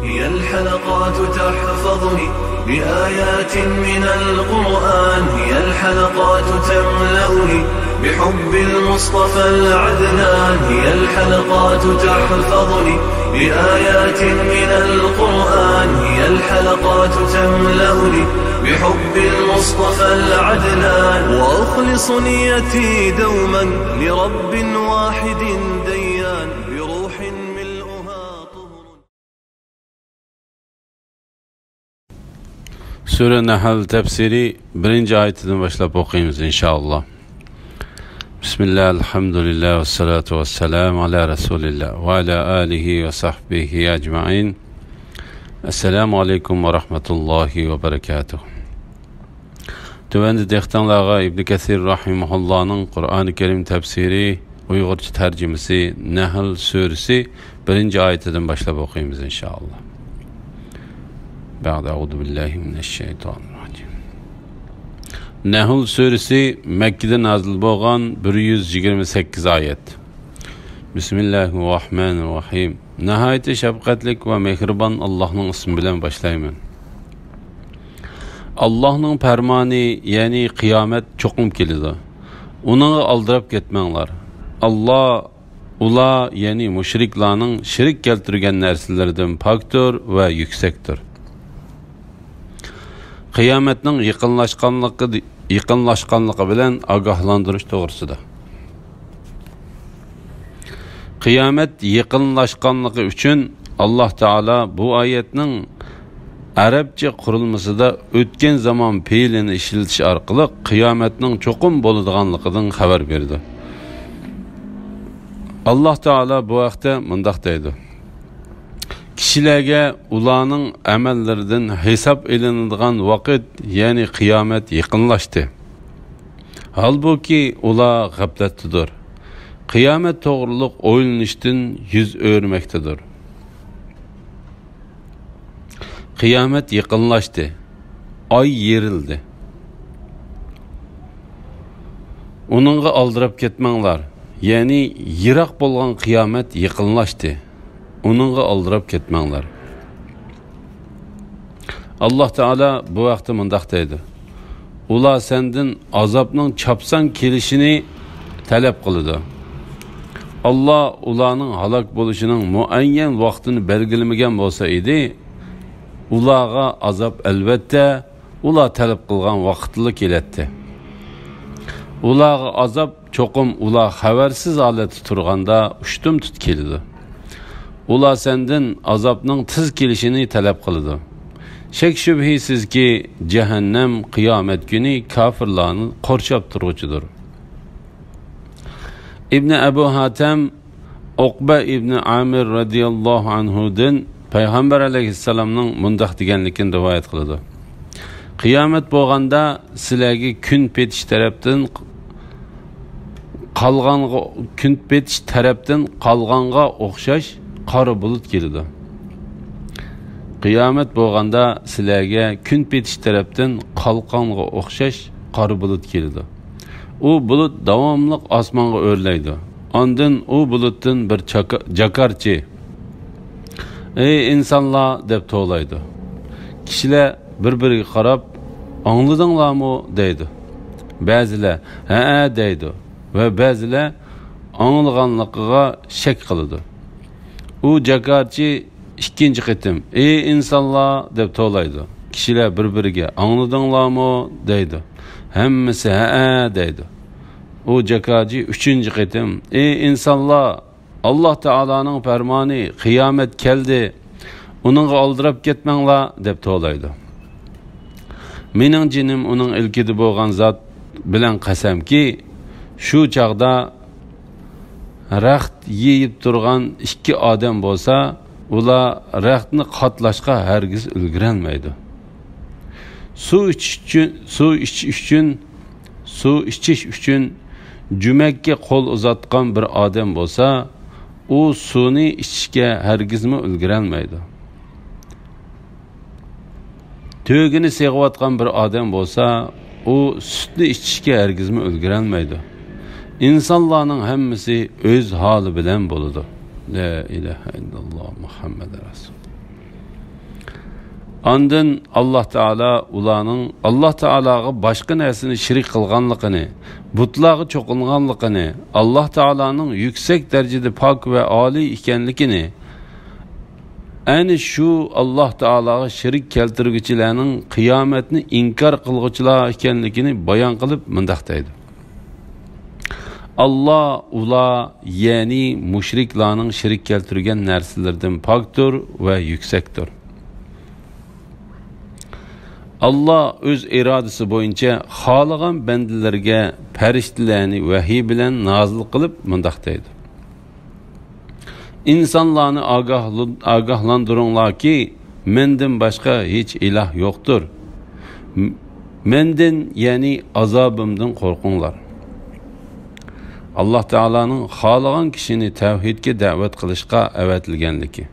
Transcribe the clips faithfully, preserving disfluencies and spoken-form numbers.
هي الحلقات تحفظني بآيات من القرآن، هي الحلقات تملأني بحب المصطفى العدنان، هي الحلقات تحفظني بآيات من القرآن، هي الحلقات تملأني بحب المصطفى العدنان، وأخلص نيتي دوما لرب واحد ديان، بروح ملؤها طهر. سۈرە نەھل تەپسىرى بىرىنچى ئايىتىدىن باشلاپ ئوقۇيمىز، ئىنشائاللا. بىسمىللا، ئەلھەمدۇلىللا، ۋەسسالاتۇ ۋەسسالامۇ ئالا رەسۇلىللا ۋە ئالا ئالىھى ۋە سەھبىھى ئەجمەئىن. ئەسسالامۇ ئەلەيكۇم ۋە رەھمەتۇللاھى ۋە بەرەكاتۇھ. تۆۋەندە دىققىتىڭلارغا ئىبن كەسىر رەھىمەھۇللانىڭ قۇرئانى كەرىم تەپسىرى، ئۇيغۇرچە تەرجىمىسى، نەھل سۈرىسى بىرىنچى ئايىتىدىن باشلاپ ئوقۇيمىز، ئىنشائاللا. بەئدە، ئەئۇزۇ بىللاھى مىنەششەيتانىررەجىم. نەھل سۈرىسى مەككىدە نازىل بولغان، بىر يۈز يىگىرمە سەككىز ئايەت. بىسمىللاھىررەھمانىررەھىم. ناھايىتى شەپقەتلىك ۋە مېھرىبان ئاللاھنىڭ ئىسمى بىلەن باشلايمەن. ئاللاھنىڭ پەرمانى، يەنى قىيامەت چوقۇم كېلىدۇ. ئۇنىڭغا ئالدىراپ كەتمەڭلار. ئاللا ئۇلار، يەنى مۇشرىكلارنىڭ شېرىك كەلتۈرگەن نەرسىلىرىدىن پاكتۇر ۋە يۈكسەكتۇر. قىيامەتنىڭ يېقىنلاشقانلىقى، يېقىنلاشقانلىقى بىلەن ئاگاھلاندۇرۇش توغرىسىدا. قىيامەت يېقىنلاشقانلىقى ئۈچۈن ئاللا تائالا بۇ ئايەتنىڭ ئەرەبچە قۇرۇلمىسىدا ئۆتكەن زامان پېئىلىنى ئىشلىتىش ئارقىلىق قىيامەتنىڭ چوقۇم بولىدىغانلىقىدىن خەۋەر بېرىدۇ. ئاللا تائالا بۇ ھەقتە مۇنداق دەيدۇ: كىشىلەرگە ئۇلارنىڭ ئەمەللىرىدىن ھېساب ئېلىنىدىغان ۋاقىت، يەنى قىيامەت يېقىنلاشتى. ھالبۇكى، ئۇلار غەپلەتتىدۇر. قىيامەت توغرۇلۇق ئويلىنىشتىن يۈز ئۆرۈمەكتىدۇر. قىيامەت يېقىنلاشتى. ئاي يېرىلدى. ئۇنىڭغا ئالدىراپ كەتمەڭلار. يەنى يىراق بولغان قىيامەت يېقىنلاشتى. ئۇنىڭغا ئالدىراپ كەتمەڭلار. ئاللا تائالا بۇ ھەقتە مۇنداق دەيدۇ: ئۇلار سەندىن ئازابنىڭ چاپسان كېلىشىنى تەلەپ قىلىدۇ. ئاللا ئۇلارنىڭ ھالاك بولۇشىنىڭ مۇئەييەن ۋاقتىنى بەلگىلىمىگەن بولسا ئىدى، ئۇلارغا ئازاب ئەلۋەتتە ئۇلار تەلەپ قىلغان ۋاقىتلا كېلەتتى. ئۇلارغا ئازاب چوقۇم ئۇلار خەۋەرسىز ھالەتتە تۇرغاندا ئۇشتۇمتۇت كېلىدۇ. ئۇلار سەندىن ئازابنىڭ تېز كېلىشىنى تەلەپ قىلىدۇ. شەك-شۈبھىسىزكى، جەھەننەم قىيامەت كۈنى كاپىرلارنى قورشاپ تۇرغۇچىدۇر. ئىبنى ئەبۇ ھاتەم ئۇقبە ئىبنى ئامىر رەزىياللاھۇ ئەنھۇدىن پەيغەمبەر ئەلەيھىسسالامنىڭ مۇنداق دېگەنلىكىنى رىۋايەت قىلىدۇ: قىيامەت بولغاندا سىلەرگە كۈن پېتىش تەرەپتىن قالغانغا، كۈن پېتىش تەرەپتىن قالغانغا ئوخشاش قارا بۇلۇت كېلىدۇ. قىيامەت بولغاندا سىلەرگە كۈن پېتىش تەرەپتىن قالقانغا ئوخشاش قارا بۇلۇت كېلىدۇ. ئۇ بۇلۇت داۋاملىق ئاسمانغا ئۆرلەيدۇ. ئاندىن ئۇ بۇلۇتتىن بىر چاكا-، جاكارچى، «ئەي ئىنسانلار!» دەپ توۋلايدۇ. كىشىلەر بىر-بىرىگە قاراپ، «ئاڭلىدىڭلارمۇ؟» دەيدۇ. بەزىلەر «ھەئە» دەيدۇ ۋە بەزىلەر ئاڭلىغانلىقىغا شەك قىلىدۇ. ئۇ جاكارچى ئىككىنچى قېتىم «ئى ئىنسانلار» دەپ توۋلايدۇ. كىشىلەر بىر-بىرىگە «ئاڭلىدىڭلارمۇ؟» دەيدۇ. ھەممىسى «ھەئە» دەيدۇ. ئۇ جاكارچى ئۈچىنچى قېتىم «ئى ئىنسانلار! ئاللا تائالانىڭ پەرمانى، قىيامەت كەلدى، ئۇنىڭغا ئالدىراپ كەتمەڭلار» دەپ توۋلايدۇ. مېنىڭ جېنىم ئۇنىڭ ئىلكىدە بولغان زات بىلەن قەسەمكى، شۇ چاغدا رەخت يېيىپ تۇرغان ئىككى ئادەم بولسا، ئۇلار رەختنى قاتلاشقا ھەرگىز ئۈلگۈرەلمەيدۇ. سۇ ئىچىش ئۈچۈن، سۇ ئىچىش ئۈچۈن، سۇ ئىچىش ئۈچۈن جۈمەككە قول ئۇزاتقان بىر ئادەم بولسا، ئۇ سۇنى ئىچىشكە ھەرگىزمۇ ئۈلگۈرەلمەيدۇ. تۆگىنى سېغىۋاتقان بىر ئادەم بولسا، ئۇ سۈتنى ئىچىشكە ھەرگىزمۇ ئۈلگۈرەلمەيدۇ. ئىنسانلارنىڭ ھەممىسى ئۆز ھالى بىلەن بولىدۇ. لا ئىلاھە ئىللاللا مۇھەممەد رەسۇل. ئاندىن ئاللاھ تائالا ئۇلارنىڭ ئاللاھ تائالاغا باشقا نەرسىنى شېرىك قىلغانلىقىنى، بۇتلارغا چوقۇنغانلىقىنى، ئاللاھ تائالانىڭ يۈكسەك دەرىجىدە پاك ۋە ئالىي ئىكەنلىكىنى، ئەنە شۇ ئاللاھ تائالاغا شېرىك كەلتۈرگۈچىلەرنىڭ قىيامەتنى ئىنكار قىلغۇچىلار ئىكەنلىكىنى بايان قىلىپ مۇنداق دەيدۇ: ئاللاھ ئۇلار، يەنى مۇشرىكلارنىڭ شېرىك كەلتۈرگەن نەرسىلىرىدىن پاكتۇر ۋە يۈكسەكتۇر. ئاللاھ ئۆز ئىرادىسى بويىچە خالىغان بەندىلىرىگە پەرىشتىلەرنى ۋەھىي بىلەن نازىل قىلىپ مۇنداق دەيدۇ: ئىنسانلارنى ئاگاھلان-، ئاگاھلاندۇرۇڭلاركى، مەندىن باشقا ھېچ ئىلاھ يوقتۇر. م-، مەندىن، يەنى ئازابىمدىن قورقۇڭلار. ئاللاھ تائالانىڭ خالىغان كىشىنى تەۋھىدكە دەۋەت قىلىشقا ئەۋەتىلگەنلىكى،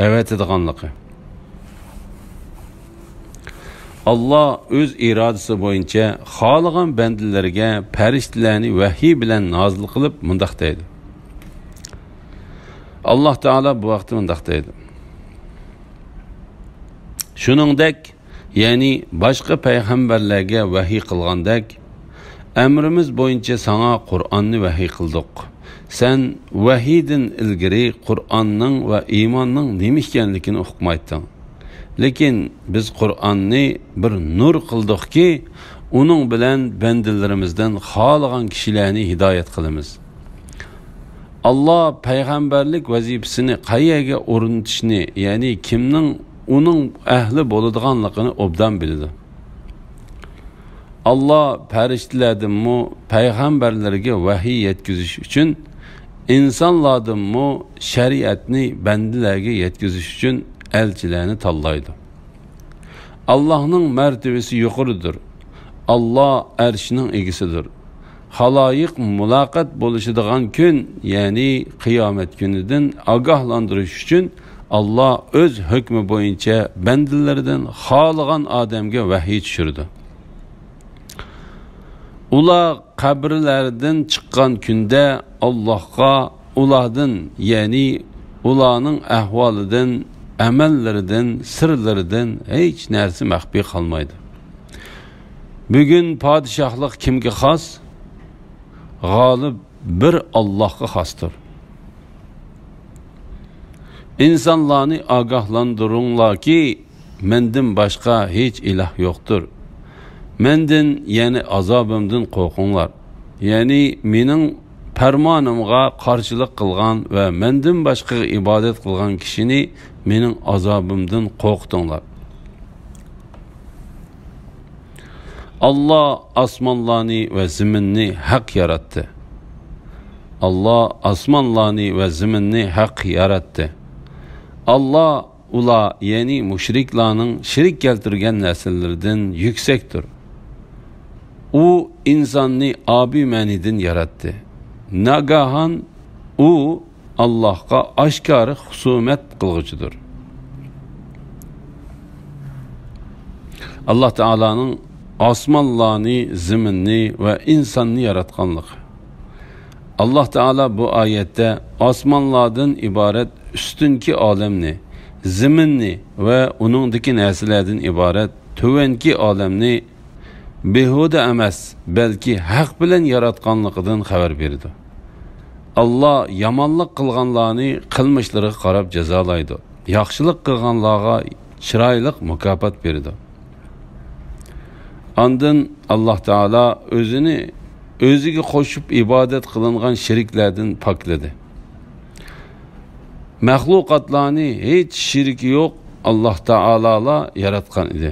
ئەۋەتىدىغانلىقى. ئاللاھ ئۆز ئىرادىسى بويىچە خالىغان بەندىلىرىگە پەرىشتىلەرنى ۋەھىي بىلەن نازىل قىلىپ مۇنداق دەيدۇ. ئاللاھ تائالا بۇ ھەقتە مۇنداق دەيدۇ: شۇنىڭدەك، يەنى باشقا پەيغەمبەرلەرگە ۋەھىي قىلغاندەك، ئەمرىمىز بويىچە ساڭا قۇرئاننى ۋەھىي قىلدۇق. سەن ۋەھىيدىن ئىلگىرى قۇرئاننىڭ ۋە ئىماننىڭ نېمە ئىكەنلىكىنى ئۇقمايتتىڭ. لېكىن بىز قۇرئاننى بىر نۇر قىلدۇقكى، ئۇنىڭ بىلەن بەندىلىرىمىزدىن خالىغان كىشىلەرنى ھىدايەت قىلىمىز. ئاللاھ پەيغەمبەرلىك ۋەزىپىسىنى قەيەرگە ئورنىتىشنى، يەنى كىمنىڭ ئۇنىڭ ئەھلى بولىدىغانلىقىنى ئوبدان بىلىدۇ. ئاللاھ پەرىشتىلەردىنمۇ پەيغەمبەرلەرگە ۋەھىي يەتكۈزۈش ئۈچۈن، ئىنسانلاردىنمۇ شەرىئەتنى بەندىلەرگە يەتكۈزۈش ئۈچۈن ئەلچىلەرنى تاللايدۇ. ئاللاھنىڭ مەرتىۋىسى يۇقىرىدۇر. ئاللاھ ئەرشنىڭ ئىگىسىدۇر. خالايىق مۇلاقات بولۇشىدىغان كۈن، يەنى قىيامەت كۈنىدىن ئاگاھلاندۇرۇش ئۈچۈن، ئاللاھ ئۆز ھۆكمى بويىچە بەندىلىرىدىن خالىغان ئادەمگە ۋەھىي چۈشۈرىدۇ. ئۇلار قەبرىلەردىن چىققان كۈندە ئاللاھقا ئۇلاردىن، يەنى ئۇلارنىڭ ئەھۋالىدىن، ئەمەللىرىدىن، سىرلىرىدىن ھېچ نەرسە مەخپىي قالمايدۇ. بۈگۈن پادىشاھلىق كىمگە خاس؟ غالىب بىر ئاللاھقا خاستۇر. ئىنسانلارنى ئاگاھلاندۇرۇڭلاركى، مەندىن باشقا ھېچ ئىلاھ يوقتۇر. مەندىن، يەنى ئازابىمدىن قورقۇڭلار. يەنى مېنىڭ پەرمانىمغا قارشىلىق قىلغان ۋە مەندىن باشقىغا ئىبادەت قىلغان كىشىنى مېنىڭ ئازابىمدىن قورقۇتۇڭلار. ئاللا ئاسمانلارنى ۋە زېمىننى ھەق ياراتتى. ئاللا ئاسمانلارنى ۋە زېمىننى ھەق ياراتتى. ئاللا ئۇلار، يەنى مۇشرىكلارنىڭ شېرىك كەلتۈرگەن نەرسىلىرىدىن يۈكسەكتۇر. ئۇ ئىنساننى ئابىي مەنىدىن ياراتتى. ناگاھان ئۇ ئاللاھقا ئاشكارا خۇسۇمەت قىلغۇچىدۇر. ئاللا تائالانىڭ ئاسمانلارنى، زېمىننى ۋە ئىنساننى ياراتقانلىقى. ئاللا تائالا بۇ ئايەتتە ئاسمانلاردىن ئىبارەت ئۈستۈنكى ئالەمنى، زېمىننى ۋە ئۇنىڭدىكى نەرسىلەردىن ئىبارەت تۆۋەنكى ئالەمنى بىھۇدە ئەمەس، بەلكى ھەق بىلەن ياراتقانلىقىدىن خەۋەر بېرىدۇ. ئاللا يامانلىق قىلغانلارنى قىلمىشلىرىغا قاراپ جازالايدۇ. ياخشىلىق قىلغانلارغا چىرايلىق مۇكاپات بېرىدۇ. ئاندىن ئاللا تائالا ئۆزىنى ئۆزىگە قوشۇپ ئىبادەت قىلىنغان شېرىكلەردىن پاكلىدى. مەخلۇقاتلارنى ھېچ شېرىكى يوق ئاللا تائالالا ياراتقان ئىدى.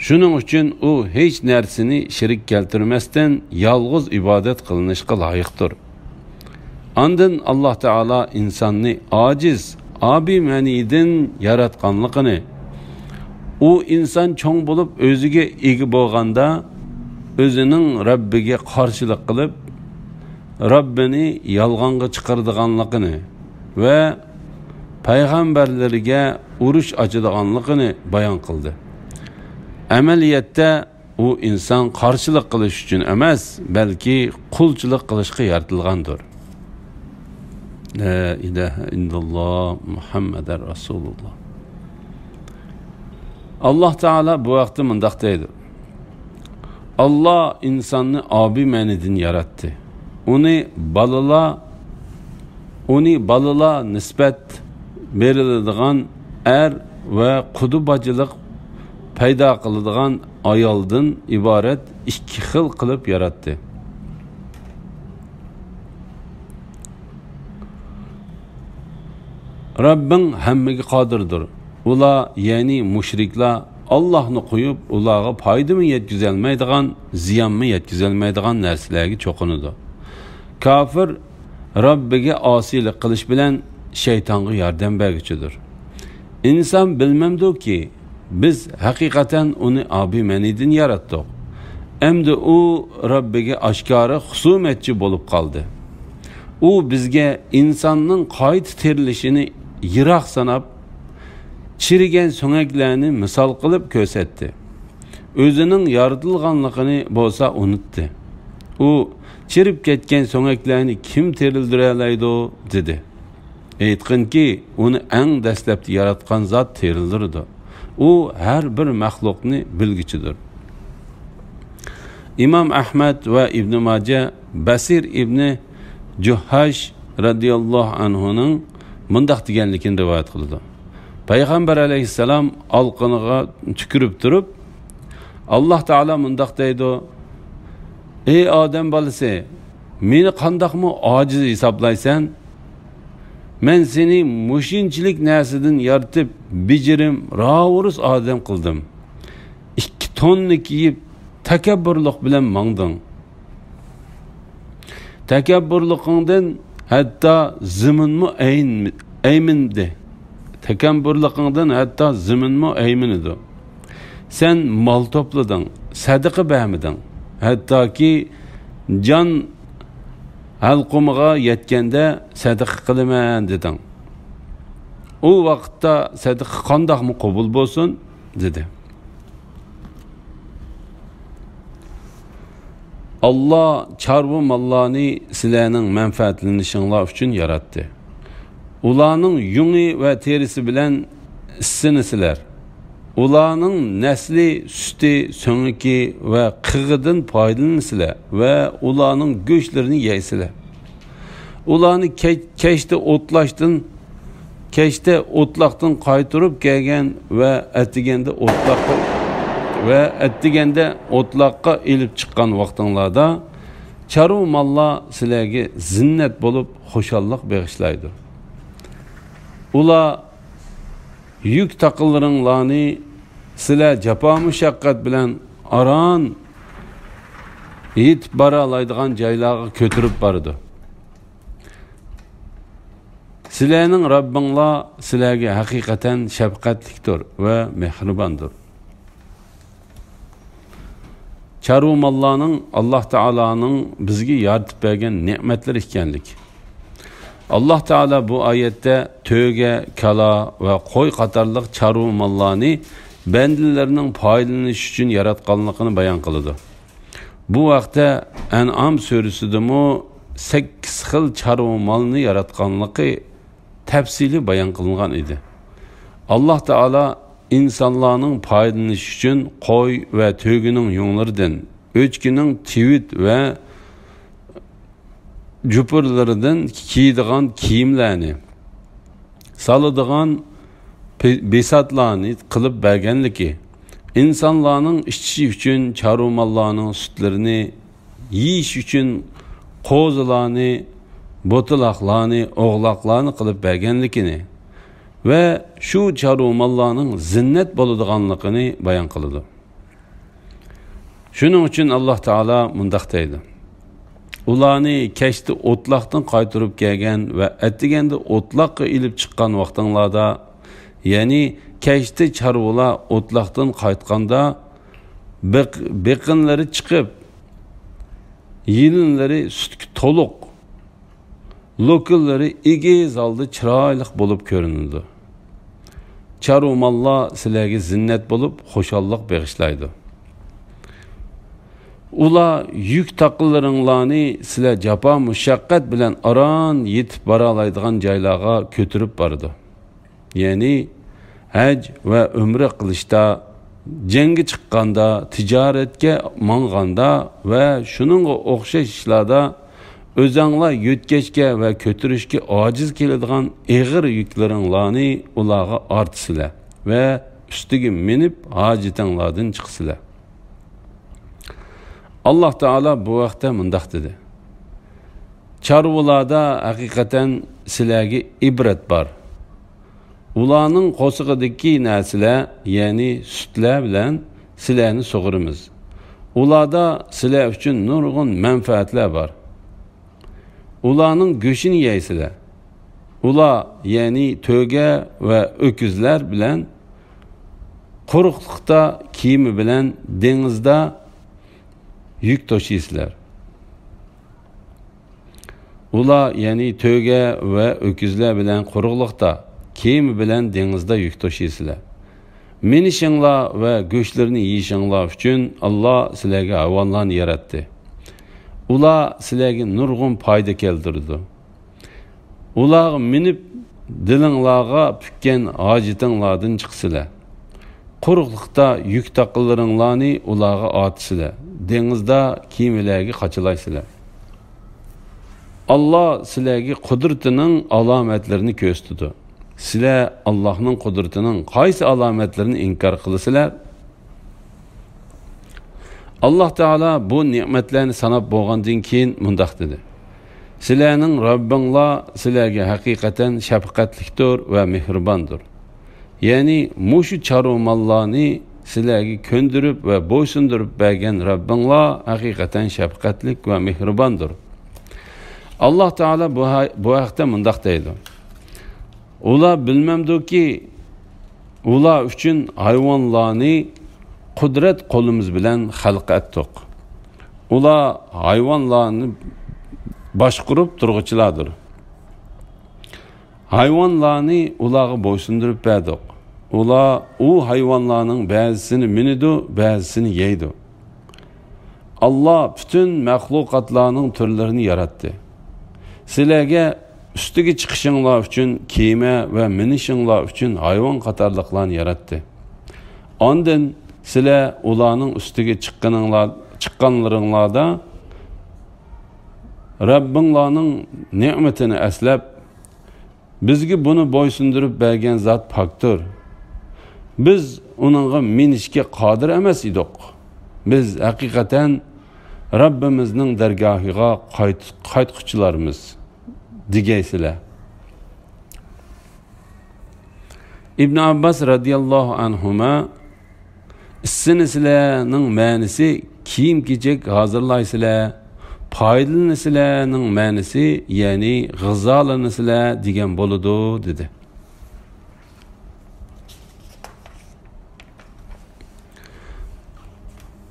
شۇنىڭ ئۈچۈن ئۇ ھېچ نەرسىنى شېرىك كەلتۈرمەستىن يالغۇز ئىبادەت قىلىنىشقا لايىقتۇر. ئاندىن ئاللا تائالا ئىنساننى ئاجىز، ئابىي مەنىدىن ياراتقانلىقىنى، ئۇ ئىنسان چوڭ بولۇپ ئۆزىگە ئىگە بولغاندا، ئۆزىنىڭ رەببىگە قارشىلىق قىلىپ، رەببىنى يالغانغا چىقىرىدىغانلىقىنى ۋە پەيغەمبەرلىرىگە ئۇرۇش ئاچىدىغانلىقىنى بايان قىلدى. ئەمەلىيەتتە، ئۇ ئىنسان قارشىلىق قىلىش ئۈچۈن ئەمەس، بەلكى قۇلچىلىق قىلىشقا يارىتىلغاندۇر. لا ئىلاھە ئىللاللا، مۇھەممەدەر رەسۇلۇللا. ئاللاھ تائالا بۇ ھەقتە مۇنداق دەيدۇ: ئاللاھ ئىنساننى ئابىمەنىدىن ياراتتى. ئۇنى بالىلار، ئۇنى بالىلار نىسبەت بېرىلىدىغان ئەر ۋە قۇدۇ باجىلىق پەيدا قىلىدىغان ئايالدىن ئىبارەت ئىككى خىل قىلىپ ياراتتى. رەببىڭ ھەممىگە قادىردۇر. ئۇلار، يەنى مۇشرىكلار، ئاللاھنى قويۇپ، ئۇلارغا پايدىمۇ يەتكۈزەلمەيدىغان، زىيانمۇ يەتكۈزەلمەيدىغان نەرسىلەرگە چوقۇنىدۇ. كاپىر رەببىگە ئاسىيلىق قىلىش بىلەن شەيتانغا ياردەم بەرگۈچىدۇر. ئىنسان بىلمەمدۇكى، بىز ھەقىقەتەن ئۇنى ئابىمەنىدىن ياراتتۇق. ئەمدى ئۇ رەببىگە ئاشكارا خۇسۇمەتچى بولۇپ قالدى. ئۇ بىزگە ئىنساننىڭ قايتا تىرىلىشىنى يىراق ساناپ، چىرىگەن سۆڭەكلەرنى مىسال قىلىپ كۆرسەتتى. ئۆزىنىڭ يارىتىلغانلىقىنى بولسا ئۇنتتى. ئۇ، «چىرىپ كەتكەن سۆڭەكلەرنى كىم تىرىلدۈرەلەيدۇ؟» دېدى. ئېيتقىنكى، ئۇنى ئەڭ دەسلەپتە ياراتقان زات تىرىلدۈرىدۇ. ئۇ ھەر بىر مەخلۇقنى بىلگۈچىدۇر. ئىمام ئەھمەد ۋە ئىبنى ماجە بەسىر ئىبنى جۇھھاش رەزىياللاھۇ ئەنھۇنىڭ مۇنداق دېگەنلىكىنى رىۋايەت قىلىدۇ: پەيغەمبەر ئەلەيھىسسالام ئالىقىنىغا تۈكۈرۈپ تۇرۇپ، ئاللاھ تائالا مۇنداق دەيدۇ: «ئەي ئادەم بالىسى، مېنى قانداقمۇ ئاجىز ھېسابلايسەن؟ مەن سېنى مۇشۇنچىلىك نەرسىدىن يارىتىپ، بېجىرىم راۋۇرۇس ئادەم قىلدىم. ئىككى توننا كىيىپ، تەكەببۇرلۇق بىلەن ماڭدىڭ. تەكەببۇرلۇقۇڭدىن ھەتتا زېمىنمۇ ئەيمىندى. تەكەببۇرلۇقۇڭدىن ھەتتا زېمىنمۇ ئەيمىنىدۇ. سەن مال توپلىدىڭ، سەدىقە بەرمىدىڭ. ھەتتاكى جان ھەلقۇمىغا يەتكەندە سەدىقە قىلىمەن دېدىڭ. ئۇ ۋاقىتتا سەدىقە قانداقمۇ قوبۇل بولسۇن؟» دېدى. ئاللاھ چارۋا ماللارنى سىلەرنىڭ مەنپەئەتلىنىشىڭلار ئۈچۈن ياراتتى. ئۇلارنىڭ يۇڭى ۋە تېرىسى بىلەن ئىسسىنىسىلەر. ئۇلارنىڭ نەسلى، سۈتى، سۆڭىكى ۋە قېغىدىن پايدىلىنىسىلەر ۋە ئۇلارنىڭ گۆشلىرىنى يەيسىلەر. ئۇلارنى كەچ-، كەچتە ئوتلاشتىن، كەچتە ئوتلاقتىن قايتۇرۇپ كەلگەن ۋە ئەتىگەندە ئوتلاققا، ۋە ئەتىگەندە ئوتلاققا ئېلىپ چىققان ۋاقتىڭلاردا چارۋا ماللار سىلەرگە زىننەت بولۇپ خۇشاللىق بېغىشلايدۇ. ئۇلار يۈك تاقىلىرىڭلارنى سىلەر جاپا مۇشەققەت بىلەن ئاران يېتىپ بارالايدىغان جايلارغا كۆتۈرۈپ بارىدۇ. سىلەرنىڭ رەببىڭلار سىلەرگە ھەقىقەتەن شەپقەتلىكتۇر ۋە مېھرىباندۇر. چارۋا ماللارنىڭ ئاللاھ تائالانىڭ بىزگە يارىتىپ بەرگەن نېمەتلىرى ئىكەنلىكى. ئاللاھ تائالا بۇ ئايەتتە تۆگە، كالا ۋە قوي قاتارلىق چارۋا ماللارنى بەندىلىرىنىڭ پايدىلىنىشى ئۈچۈن ياراتقانلىقىنى بايان قىلىدۇ. بۇ ھەقتە ئەنئام سۈرىسىدىمۇ سەككىز خىل چارۋا مالنى ياراتقانلىقى تەپسىلىي بايان قىلىنغان ئىدى. ئاللاھ تائالا ئىنسانلارنىڭ پايدىلىنىشى ئۈچۈن قوي ۋە تۆگىنىڭ يۇڭلىرىدىن، ئۆچكىنىڭ تىۋىت ۋە جۇپۇرلىرىدىن كىيىدىغان كىيىملەرنى، سالىدىغان پې-، بىساتلارنى قىلىپ بەرگەنلىكى، ئىنسانلارنىڭ ئىچىشى ئۈچۈن چارۋا ماللارنىڭ سۈتلىرىنى، يېيىش ئۈچۈن قوزىلارنى، بوتىلاقلارنى، ئوغلاقلارنى قىلىپ بەرگەنلىكىنى ۋە شۇ چارۋا ماللارنىڭ زىننەت بولىدىغانلىقىنى بايان قىلىدۇ. شۇنىڭ ئۈچۈن ئاللاھ تائالا مۇنداق دەيدۇ: ئۇلارنى كەچتە ئوتلاقتىن قايتۇرۇپ كەلگەن ۋە ئەتىگەندە ئوتلاققا ئېلىپ چىققان ۋاقتىڭلاردا، يەنى كەچتە چارۋىلار ئوتلاقتىن قايتقاندا، بېق-، بېقىنلىرى چىقىپ، يېلىنلىرى سۈتكە تولۇق، لوكىلىرى ئېگىز ھالدا چىرايلىق بولۇپ كۆرۈنىدۇ. چارۋا ماللار سىلەرگە زىننەت بولۇپ، خۇشاللىق بېغىشلايدۇ. ئۇلار يۈك تاقىلىرىڭلارنى سىلەر جاپا مۇشەققەت بىلەن ئاران يېتىپ بارالايدىغان جايلارغا كۆتۈرۈپ بارىدۇ. يەنى ھەج ۋە ئۆمرە قىلىشتا، جەڭگە چىققاندا، تىجارەتكە ماڭغاندا ۋە شۇنىڭغا ئوخشاش ئىشلاردا ئۆزەڭلار يۆتكەشكە ۋە كۆتۈرۈشكە ئاجىز كېلىدىغان ئېغىر يۈكلىرىڭلارنى ئۇلارغا ئارتىسىلەر ۋە ئۈستىگە مىنىپ ھاجىتىڭلاردىن چىقىسىلەر. ئاللاھ تائالا بۇ ھەقتە مۇنداق دېدى: چارۋىلاردا ھەقىقەتەن سىلەرگە ئىبرەت بار. ئۇلارنىڭ قورسىقىدىكى نەرسىلەر، يەنى سۈتلەر بىلەن سىلەرنى سۇغۇرىمىز. ئۇلاردا سىلەر ئۈچۈن نۇرغۇن مەنپەئەتلەر بار. ئۇلارنىڭ گۆشىنى يەيسىلەر. ئۇلار، يەنى تۆگە ۋە ئۆكۈزلەر بىلەن قۇرۇقلۇقتا، كېمە بىلەن دېڭىزدا يۈك توشۇيسىلەر. ئۇلار، يەنى تۆگە ۋە ئۆكۈزلەر بىلەن قۇرۇقلۇقتا، كېمە بىلەن دېڭىزدا يۈك توشۇيسىلەر. مىنىشىڭلار ۋە گۆشلىرىنى يېيىشىڭلار ئۈچۈن ئاللاھ سىلەرگە ھايۋانلارنى ياراتتى. ئۇلار سىلەرگە نۇرغۇن پايدا كەلتۈرىدۇ. ئۇلارغا مىنىپ، دىلىڭلارغا پۈككەن ھاجىتىڭلاردىن چىقىسىلەر. قۇرۇقلۇقتا يۈك تاقىلىرىڭلارنى ئۇلارغا ئارتىسىلەر. دېڭىزدا كېمىلەرگە قاچىلايسىلەر. ئاللاھ سىلەرگە قۇدرىتىنىڭ ئالامەتلىرىنى كۆرسىتىدۇ. سىلەر ئاللاھنىڭ قۇدرىتىنىڭ قايسى ئالامەتلىرىنى ئىنكار قىلىسىلەر؟ ئاللاھ تائالا بۇ نېمەتلەرنى ساناپ بولغاندىن كېيىن مۇنداق دېدى: سىلەرنىڭ رەببىڭلار سىلەرگە ھەقىقەتەن شەپقەتلىكتۇر ۋە مېھرىباندۇر. يەنى مۇشۇ چارۋا ماللارنى سىلەرگە كۆندۈرۈپ ۋە بويسۇندۇرۇپ بەرگەن رەببىڭلار ھەقىقەتەن شەپقەتلىك ۋە مېھرىباندۇر. ئاللاھ تائالا بۇ ھە-، بۇ ھەقتە مۇنداق دەيدۇ: ئۇلار بىلمەمدۇكى، ئۇلار ئۈچۈن ھايۋانلارنى قۇدرەت قولىمىز بىلەن خەلق ئەتتۇق. ئۇلار ھايۋانلارنى باشقۇرۇپ تۇرغۇچىلاردۇر. ھايۋانلارنى ئۇلارغا بويسۇندۇرۇپ بەردۇق. ئۇلار ئۇ ھايۋانلارنىڭ بەزىسىنى مىنىدۇ، بەزىسىنى يەيدۇ. ئاللاھ پۈتۈن مەخلۇقاتلارنىڭ تۈرلىرىنى ياراتتى. سىلەرگە ئۈستىگە چىقىشىڭلار ئۈچۈن كېمە ۋە مىنىشىڭلار ئۈچۈن ھايۋان قاتارلىقلارنى ياراتتى. ئاندىن سىلەر ئۇلارنىڭ ئۈستىگە چىققىنىڭلار، چىققانلىرىڭلاردا رەببىڭلارنىڭ نېمىتىنى ئەسلەپ، بىزگە بۇنى بويسۇندۇرۇپ بەرگەن زات پاكتۇر. بىز ئۇنىڭغا مىنىشكە قادىر ئەمەس ئىدۇق. بىز ھەقىقەتەن رەببىمىزنىڭ دەرگاھىغا قايت-، قايتقۇچىلارمىز، دېگەيسىلەر. ئىبن ئابباس رەزىياللاھۇ ئەنھۇما، ئىسسىنىسىلەرنىڭ مەنىسى كىيىم-كېچەك ھازىرلايسىلەر، پايدىلىنىسىلەرنىڭ مەنىسى، يەنى غىزالىنىسىلەر دېگەن بولىدۇ، دېدى.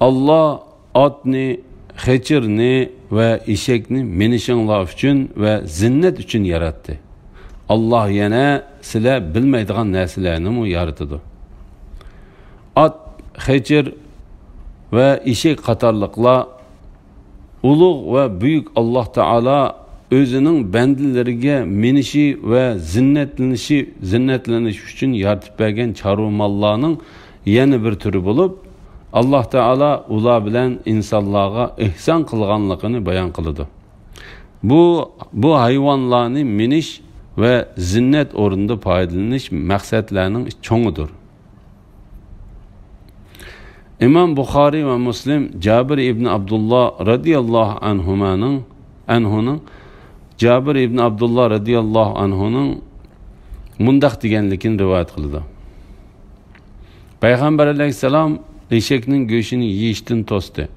ئاللاھ ئاتنى، خېچىرنى ۋە ئېشەكنى مىنىشىڭلار ئۈچۈن ۋە زىننەت ئۈچۈن ياراتتى. ئاللاھ يەنە سىلەر بىلمەيدىغان نەرسىلەرنىمۇ يارىتىدۇ. ئات، خېچىر ۋە ئېشەك قاتارلىقلار ئۇلۇغ ۋە بۈيۈك ئاللاھ تائالا ئۆزىنىڭ بەندىلىرىگە مىنىشى ۋە زىننەتلىنىشى، زىننەتلىنىش ئۈچۈن يارىتىپ بەرگەن چارۋا ماللارنىڭ يەنە بىر تۈرى بولۇپ، ئاللاھ تائالا ئۇلار بىلەن ئىنسانلارغا ئېھسان قىلغانلىقىنى بايان قىلىدۇ. بۇ، بۇ ھايۋانلارنى مىنىش ۋە زىننەت ئورنىدا پايدىلىنىش مەقسەتلەرنىڭ چوڭىدۇر. ئىمام بۇخارىي ۋە مۇسلىم جابىر ئىبن ئابدۇللا رەزىياللاھۇ ئەنھۇمانىڭ، ئەنھۇنىڭ، جابىر ئىبن ئابدۇللا رەزىياللاھۇ ئەنھۇنىڭ مۇنداق دېگەنلىكىنى رىۋايەت قىلىدۇ: پەيغەمبەر ئەلەيھىسسالام ئېشەكنىڭ گۆشىنى يېيىشتىن توستى،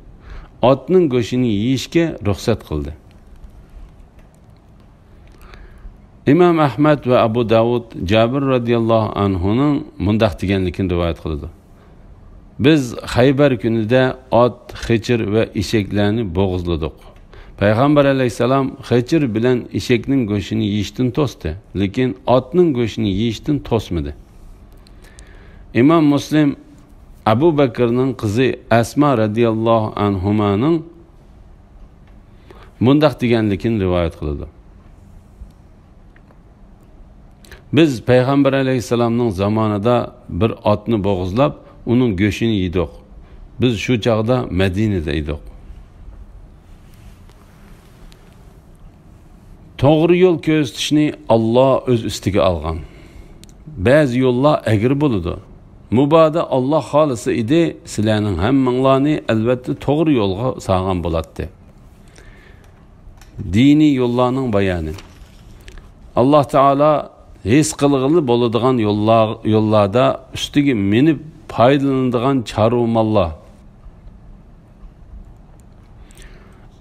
ئاتنىڭ گۆشىنى يېيىشكە رۇخسەت قىلدى. ئىمام ئەھمەد ۋە ئەبۇ داۋۇد جابىر رەزىياللاھۇ ئەنھۇنىڭ مۇنداق دېگەنلىكىنى رىۋايەت قىلىدۇ: بىز خەيبەر كۈنىدە ئات، خېچىر ۋە ئېشەكلەرنى بوغۇزلىدۇق. پەيغەمبەر ئەلەيھىسسالام خېچىر بىلەن ئېشەكنىڭ گۆشىنى يېيىشتىن توستى، لېكىن ئاتنىڭ گۆشىنى يېيىشتىن توسمىدى. ئىمام مۇسلىم ئەبۇ بەكرنىڭ قىزى ئەسما رەزىياللاھۇ ئەنھۇمانىڭ مۇنداق دېگەنلىكىنى رىۋايەت قىلىدۇ: بىز پەيغەمبەر ئەلەيھىسسالامنىڭ زامانىدا بىر ئاتنى بوغۇزلاپ، ئۇنىڭ گۆشىنى يېدۇق. بىز شۇ چاغدا مەدىنىدە ئىدۇق. توغرا يول كۆرسىتىشنى ئاللا ئۆز ئۈستىگە ئالغان. بەزى يوللار ئەگرى بولىدۇ. مۇبادا ئاللا خالىسا ئىدى، سىلەرنىڭ ھەممىڭلارنى ئەلۋەتتە توغرا يولغا سالغان بولاتتى. دىنىي يوللارنىڭ بايانى. ئاللا تائالا ھېس قىلغىلى بولىدىغان يوللار، يوللاردا ئۈستىگە مىنىپ پايدىلىنىدىغان چارۋا ماللار،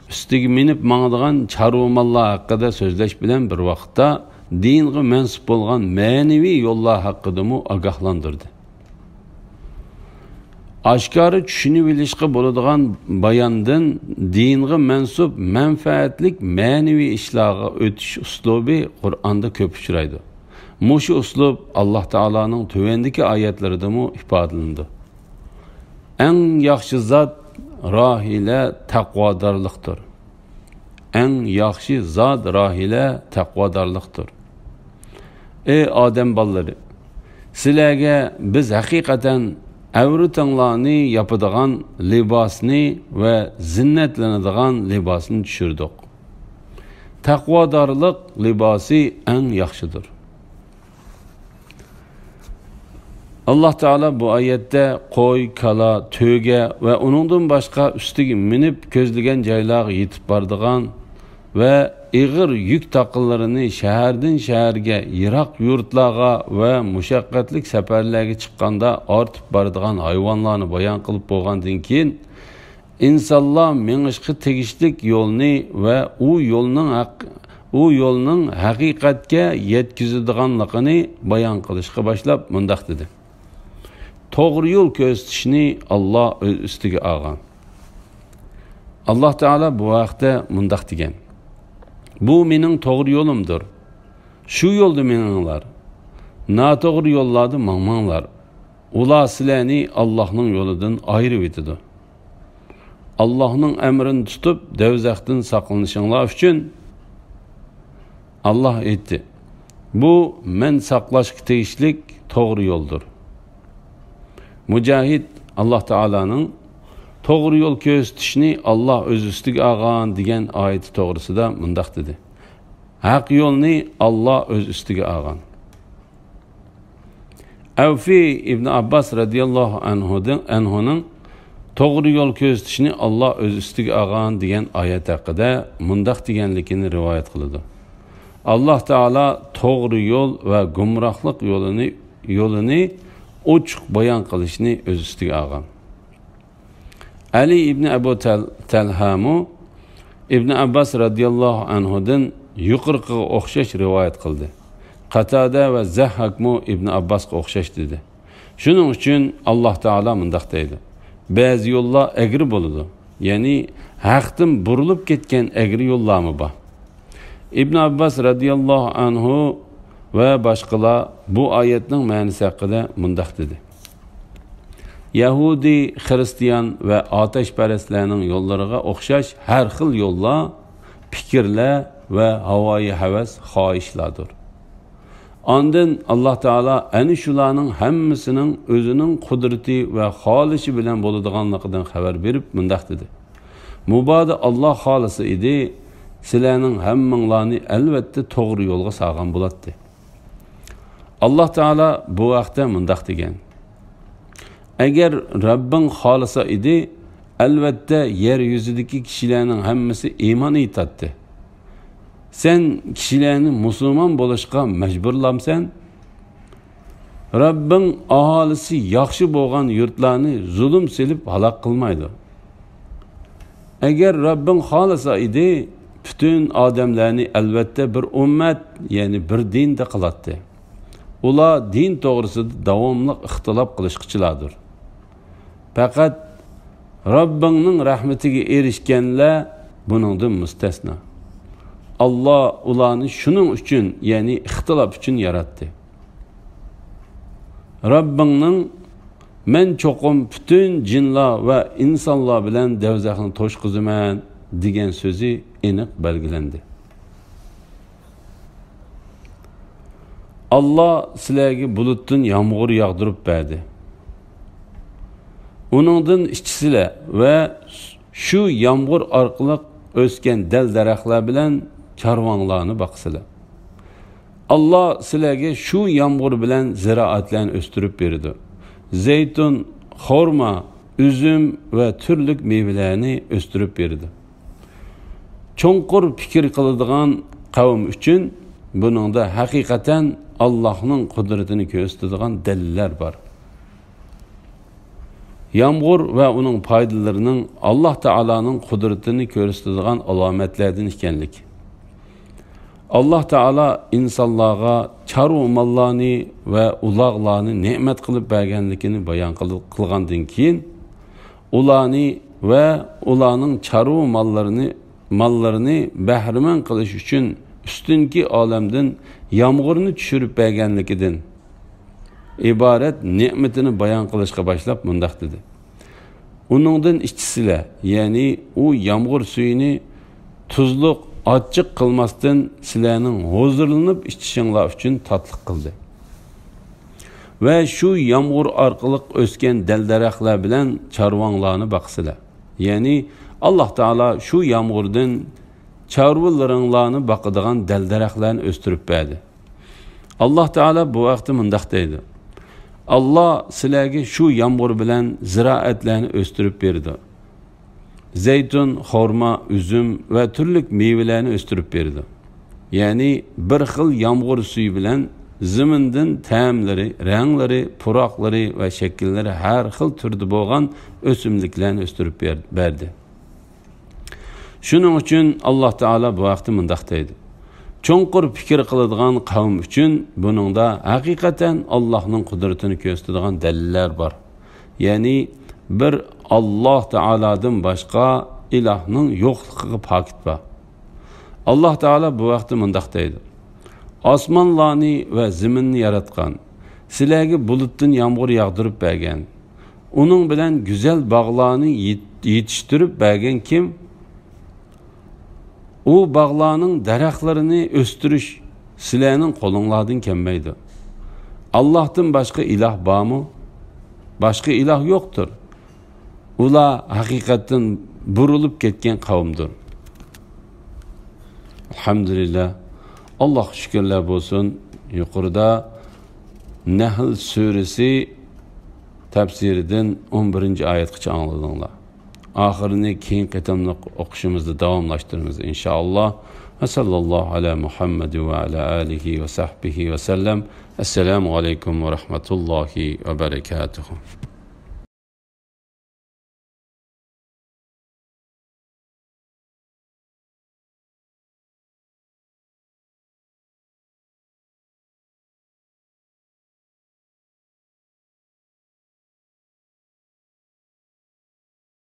ئۈستىگە مىنىپ ماڭىدىغان چارۋا ماللار ھەققىدە سۆزلەش بىلەن بىر ۋاقىتتا، دىنغا مەنسۇپ بولغان مەنىۋى يوللار ھەققىدىمۇ ئاگاھلاندۇردى. ئاشكارا چۈشىنىۋېلىشقا بولىدىغان باياندىن دىنغا مەنسۇپ مەنپەئەتلىك مەنىۋى ئىشلارغا ئۆتۈش ئۇسلۇبى قۇرئاندا كۆپ ئۇچرايدۇ. مۇشۇ ئۇسلۇب ئاللا تائالانىڭ تۆۋەندىكى ئايەتلىرىدىمۇ ئىپادىلىنىدۇ. ئەڭ ياخشى زات راھىلە تەقۋادارلىقتۇر. ئەڭ ياخشى زات راھىلە تەقۋادارلىقتۇر. ئەي ئادەم بالىلىرى، سىلەرگە بىز ھەقىقەتەن ئەۋرىتىڭلارنى ياپىدىغان لىباسنى ۋە زىننەتلىنىدىغان لىباسنى چۈشۈردۇق. تەقۋادارلىق لىباسى ئەڭ ياخشىدۇر. ئاللا تائالا بۇ ئايەتتە قوي، كالا، تۆگە ۋە ئۇنىڭدىن باشقا ئۈستىگە مىنىپ كۆزلىگەن جايلارغا يېتىپ بارىدىغان ۋە ئېغىر يۈك تاقىلىرىنى شەھەردىن شەھەرگە، يىراق يۇرتلارغا ۋە مۇشەققەتلىك سەپەرلەرگە چىققاندا ئارتىپ بارىدىغان ھايۋانلارنى بايان قىلىپ بولغاندىن كېيىن، ئىنسانلار مېڭىشقا تېگىشلىك يولنى ۋە ئۇ يولنىڭ ھەق-، ئۇ يولنىڭ ھەقىقەتكە يەتكۈزىدىغانلىقىنى بايان قىلىشقا باشلاپ مۇنداق دېدى: توغرا يول كۆرسىتىشنى ئاللا ئۆز ئۈستىگە ئالغان. ئاللا تائالا بۇ ھەقتە مۇنداق دېگەن: بۇ مېنىڭ توغرا يولۇمدۇر. شۇ يولدا مېڭىڭلار. ناتوغرا يوللاردا ماڭماڭلار. ئۇلار سىلەرنى ئاللاھنىڭ يولىدىن ئايرىۋېتىدۇ. ئاللاھنىڭ ئەمرىنى تۇتۇپ، دەۋزەختىن ساقلىنىشىڭلار ئۈچۈن، ئاللاھ ئېيتتى: بۇ مەن ساقلاشقا تېگىشلىك توغرا يولدۇر. مۇجاھىد ئاللاھ تائالانىڭ توغرا يول كۆرسىتىشنى ئاللاھ ئۆز ئۈستىگە ئالغان دېگەن ئايىتى توغرىسىدا مۇنداق دېدى: ھەق يولنى ئاللاھ ئۆز ئۈستىگە ئالغان. ئەۋفى ئىبن ئابباس رەزىياللاھۇ ئەنھۇدىن، ئەنھۇنىڭ توغرا يول كۆرسىتىشنى ئاللا ئۆز ئۈستىگە ئالغان دېگەن ئايەت ھەققىدە مۇنداق دېگەنلىكىنى رىۋايەت قىلىدۇ: ئاللا تائالا توغرا يول ۋە گۇمراھلىق يولىنى، يولىنى ئوچۇق بايان قىلىشنى ئۆز ئۈستىگە ئالغان. ئەلى ئىبنى ئەبۇ تەل-، تەلھەمۇ ئىبنى ئابباس رەزىياللاھۇ ئەنھۇدىن يۇقىرىقىغا ئوخشاش رىۋايەت قىلدى. قاتادە ۋە زەھھاكمۇ ئىبنى ئابباسقا ئوخشاش دېدى. شۇنىڭ ئۈچۈن ئاللا تائالا مۇنداق دەيدۇ: بەزى يوللار ئەگرى بولىدۇ، يەنى ھەقتىن بۇرۇلۇپ كەتكەن ئەگرى يوللارمۇ بار. ئىبن ئابباس رەزىياللاھۇ ئەنھۇ ۋە باشقىلار بۇ ئايەتنىڭ مەنىسى ھەققىدە مۇنداق دېدى: يەھۇدىي، خىرىستىيان ۋە ئاتەشپەرەسلەرنىڭ يوللىرىغا ئوخشاش ھەر خىل يوللار، پىكىرلەر ۋە ھاۋايى ھەۋەس، خاھىشلاردۇر. ئاندىن ئاللا تائالا ئەنە شۇلارنىڭ ھەممىسىنىڭ ئۆزىنىڭ قۇدرىتى ۋە خالىشى بىلەن بولىدىغانلىقىدىن خەۋەر بېرىپ مۇنداق دېدى: مۇبادا ئاللا خالىسا ئىدى، سىلەرنىڭ ھەممىڭلارنى ئەلۋەتتە توغرا يولغا سالغان بولاتتى. ئاللا تائالا بۇ ھەقتە مۇنداق دېگەن: ئەگەر رەببىڭ خالىسا ئىدى، ئەلۋەتتە يەر يۈزىدىكى كىشىلەرنىڭ ھەممىسى ئىمان ئېيتاتتى. سەن كىشىلەرنى مۇسۇلمان بولۇشقا مەجبۇرلامسەن؟ رەببىڭ ئاھالىسى ياخشى بولغان يۇرتلارنى زۇلۇم سېلىپ ھالاك قىلمايدۇ. ئەگەر رەببىڭ خالىسا ئىدى، پۈتۈن ئادەملەرنى ئەلۋەتتە بىر ئۈممەت، يەنى بىر دىندا قىلاتتى. ئۇلار دىن توغرىسىدا داۋاملىق ئىختىلاپ قىلىشقۇچىلاردۇر. پەقەت رەببىڭنىڭ رەھمىتىگە ئېرىشكەنلەر بۇنىڭدىن مۇستەسنا. ئاللا ئۇلارنى شۇنىڭ ئۈچۈن، يەنى ئىختىلاپ ئۈچۈن ياراتتى. رەببىڭنىڭ، مەن چوقۇم پۈتۈن جىنلار ۋە ئىنسانلار بىلەن دەۋزەخنى توشقۇزىمەن، دېگەن سۆزى ئېنىق بەلگىلەندى. ئاللا سىلەرگە بۇلۇتتىن يامغۇر ياغدۇرۇپ بەردى. ئۇنىڭدىن ئىچىسىلەر ۋە شۇ يامغۇر ئارقىلىق ئۆسكەن دەل-دەرەخلەر بىلەن چارۋاڭلارنى باقىسىلەر. ئاللا سىلەرگە شۇ يامغۇر بىلەن زىرائەتلەرنى ئۆستۈرۈپ بېرىدۇ. زەيتۇن، خورما، ئۈزۈم ۋە تۈرلۈك مېۋىلەرنى ئۆستۈرۈپ بېرىدۇ. چوڭقۇر پىكىر قىلىدىغان قەۋم ئۈچۈن بۇنىڭدا ھەقىقەتەن ئاللاھنىڭ قۇدرىتىنى كۆرسىتىدىغان دەلىللەر بار. يامغۇر ۋە ئۇنىڭ پايدىلىرىنىڭ ئاللا تائالانىڭ قۇدرىتىنى كۆرسىتىدىغان ئالامەتلەردىن ئىكەنلىكى. ئاللا تائالا ئىنسانلارغا چارۋا ماللارنى ۋە ئۇلاغلارنى نېمەت قىلىپ بەرگەنلىكىنى بايان قىل-، قىلغاندىن كېيىن، ئۇلارنى ۋە ئۇلارنىڭ چارۋا ماللىرىنى، ماللىرىنى بەھرىمەن قىلىش ئۈچۈن ئۈستۈنكى ئالەمدىن يامغۇرنى چۈشۈرۈپ بەرگەنلىكىدىن ئىبارەت نېمىتىنى بايان قىلىشقا باشلاپ مۇنداق دېدى: ئۇنىڭدىن ئىچىسىلەر، يەنى ئۇ يامغۇر سۈيىنى تۇزلۇق، ئاچچىق قىلماستىن سىلەرنىڭ ھۇزۇرلىنىپ ئىچىشىڭلار ئۈچۈن تاتلىق قىلدى. ۋە شۇ يامغۇر ئارقىلىق ئۆسكەن دەل-دەرەخلەر بىلەن چارۋاڭلارنى باقىسىلەر. يەنى ئاللا تائالا شۇ يامغۇردىن چارۋىلىرىڭلارنى باقىدىغان دەل-دەرەخلەرنى ئۆستۈرۈپ بەردى. ئاللا تائالا بۇ ھەقتە مۇنداق دەيدۇ: ئاللا سىلەرگە شۇ يامغۇر بىلەن زىرائەتلەرنى ئۆستۈرۈپ بېرىدۇ. زەيتۇن، خورما، ئۈزۈم ۋە تۈرلۈك مېۋىلەرنى ئۆستۈرۈپ بېرىدۇ. يەنى بىر خىل يامغۇر سۈيى بىلەن زېمىندىن تەملىرى، رەڭلىرى، پۇراقلىرى ۋە شەكىللىرى ھەر خىل تۈردە بولغان ئۆسۈملۈكلەرنى ئۆستۈرۈپ بەر-، بەردى. شۇنىڭ ئۈچۈن ئاللا تائالا بۇ ھەقتە مۇنداق دەيدۇ: چوڭقۇر پىكىر قىلىدىغان قەۋم ئۈچۈن بۇنىڭدا ھەقىقەتەن ئاللاھنىڭ قۇدرىتىنى كۆرسىتىدىغان دەلىللەر بار. يەنى بىر ئاللا تائالادىن باشقا ئىلاھنىڭ يوقلۇقىغا پاكىت بار. ئاللا تائالا بۇ ھەقتە مۇنداق دەيدۇ: ئاسمانلارنى ۋە زېمىننى ياراتقان، سىلەرگە بۇلۇتتىن يامغۇر ياغدۇرۇپ بەرگەن، ئۇنىڭ بىلەن گۈزەل باغلارنى يېت-، يېتىشتۈرۈپ بەرگەن كىم؟ ئۇ باغلارنىڭ دەرەخلىرىنى ئۆستۈرۈش سىلەرنىڭ قولۇڭلاردىن كەلمەيدۇ. ئاللاھتىن باشقا ئىلاھ بارمۇ؟ باشقا ئىلاھ يوقتۇر. ئۇلار ھەقىقەتتىن بۇرۇلۇپ كەتكەن قەۋمدۇر. ئەلھەمدۇلىللا. ئاللاھقا شۈكۈرلەر بولسۇن. يۇقىرىدا نەھل سۈرىسى تەپسىرىدىن ئون بىرىنچى ئايەتقىچە ئاڭلىدىڭلار. ئاخىرىنى كېيىنكى قېتىملىق ئوقۇشىمىزدا داۋاملاشتۇرىمىز، ئىنشائاللا. ۋە ساللاللاھۇ ئەلا مۇھەممەد ۋە ئەلا ئالىھى ۋە سەھبىھى ۋە سەللەم. ئەسسالامۇ ئەلەيكۇم ۋە رەھمەتۇللاھى ۋە بەرەكاتۇھۇ.